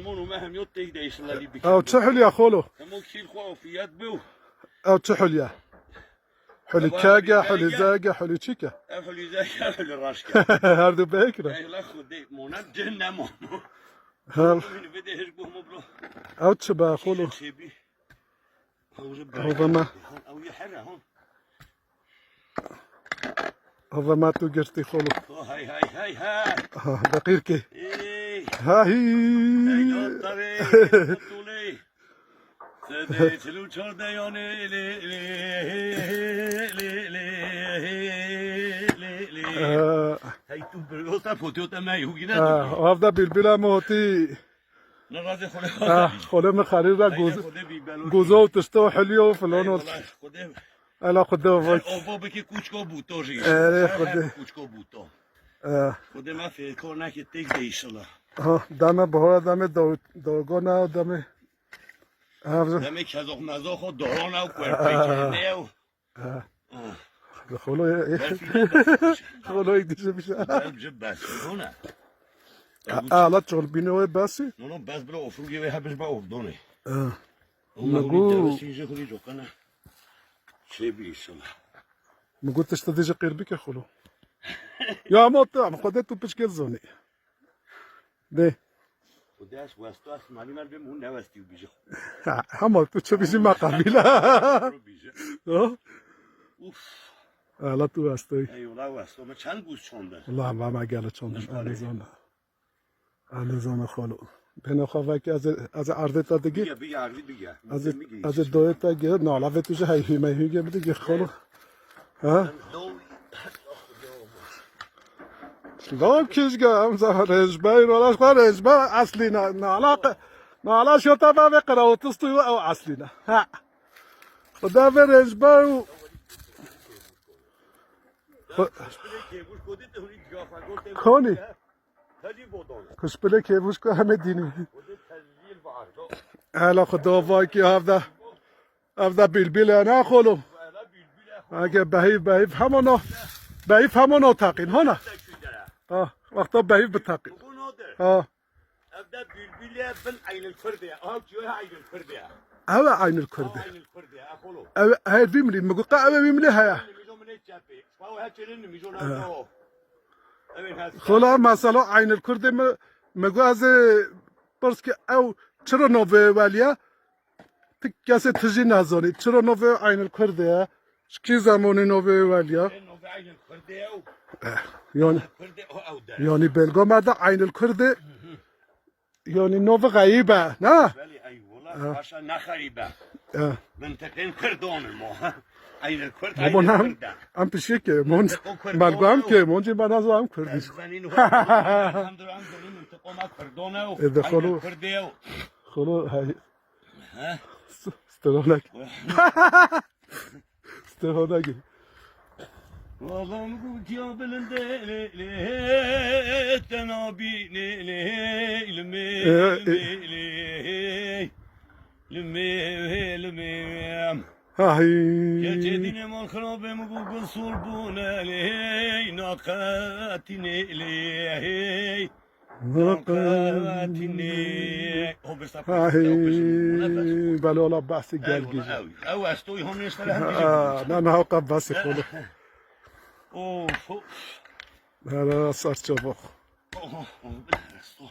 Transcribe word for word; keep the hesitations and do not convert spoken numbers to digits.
Mon û me hem yot têk de îşillah lî bikin. Ew çi hulya xolo? Hemo kîl xwe ofiyet bi. Ew çi hulya? Hulî kege, hulî zege, hulî çike? Ev hulî zege, hulî raşke. Her du bêkre. Ey la xudê, monem cin ne mon. Hal. Bide hiç bu mo bro. Ew çi be xolo? Çêbî. Hava me. Ew yê here, hon. Hava me tu girtî xolo. Oh, hay, hay, hay, hay. Ha, deqîrkê. Ey. Ha, hî. Ey, lan tabii, Abdullah. Sede çil û çar de yanê, lê, lê, lê, lê, lê, lê. Ee. Hey, tu bir olsa fotoğraf da mı yok yine? Ee, avda bilbila mı oti? Ne razı xole. Ah, xole mi xerî re goz-, gozo û tişto hilyo filon û. Ela xwe de vak. Ovo biki kuçko buto jî. Ere xwe de. Kuçko buto. Ee. Xwe de me fêko neke têk de inşallah. Ha, dame bahora, dame do-, dogona, dame. Ev. Dame kezox mezox o dorona û kuerpekene û. Ha. Ah. Xolo ye. Berfî de bes. Xolo ye dije bir şey. Berfî bes. Hona. Ya bu. Ala çol bine o besi. No, no, bes bile ofrûgê wê hebij be ofdonê. Ha. Ama mi bu gu- dersi je xuri jokana. Şey bir inşallah. Mi gu tişta dije qêr bike xolo. Ya ama tu, ama xode tu piçke zonî. De. Xwedê ez westo, ez malî me bêm hûn newestî û bîje. Ha, hema tu çi bîjî me qebîl e. Bîje. Ha? Uf. Ala tu westoyî. Eyvallah westo. Me çend gûz çandin? Wallah, me, me gelo çandin. Maşallah. Elê zana. Elê zana xalo. Bêhna xwe vekî ez ê, ez ê erdê te digî. Bige, bige, erdî bige. Ez ê, bige, ez ê doyê te gê. Nala vê tu ji heyhî meyhî gê bidigî xalo. Ha? Law kişge em zaf rênjber, wala xwe rênjber eslî ne, ne alaqe, ne ala şota bavê qira otuz tu ew eslî ne. Ha. Xuda vê rênjber û xwe-, konî. Kuşpilê kêvûş ku hemê dînî. Ela Xuda vakî hevde. Ev de bîlbîl e, ne xolo? Ege behîv, behîv hemano, behîv hemano taqîn, hona? Ha, wexta behîv bi taqîn. Ha. Ev de bîlbîl e bin Eynil Kurd e. Ev çiyo Eynil Kurd e. Ev Eynil Kurd e. Eynil Kurd e, xolo. Ev, ev vî milî, mi got, ev vî milî heye. Nimîjo min ê çepê. Xwe he çêlin nimîjo nazo. Ev ê hest. Xolo, mesela Eynil Kurd e mi, mi got ez ê pirs ke ew çira navê weliye? Ti kesê tijî nezanî. Çira navê Eynil Kurd e? Ji kî zemanî navê weliya? Navê Eynil Kurd e ew. Eh, yani, Kurd e o ew der. Yani belga me de Eynil Kurd e. Yani navê xeyîb e, ne? Belê, eyvallah, paşa ne xeyîb e. Eh. Mintiqên Kurdan in mo. Eynil Kurd, Eynil Kurd e. Em pişê ke, mon, Mintiqo Kurdan melgu em ke, mon jî me nazo em Kurd in. Ez zanîn, elhamdülillah, em zanîn mintiqo me Kurdan e o. E, de Eynil Kurd e o. Xolo, hey. He? S-, steronek. Steronek. Wala min gotiya bilinde lê, lê, te nabînê lê, lê, limê, limê, lê, limê, limê. Ahî. Keçê dînê mal xirabê min got gul sol bûne lê, naqetînê lê. Belê, wala behsê gel gîje. Ew, ew estoy hon nêştele hem dîje. Ha, na, na, hewqa behsê xolo. Of, of. Hele, ser çavux. Oh, oh, oh, estoy.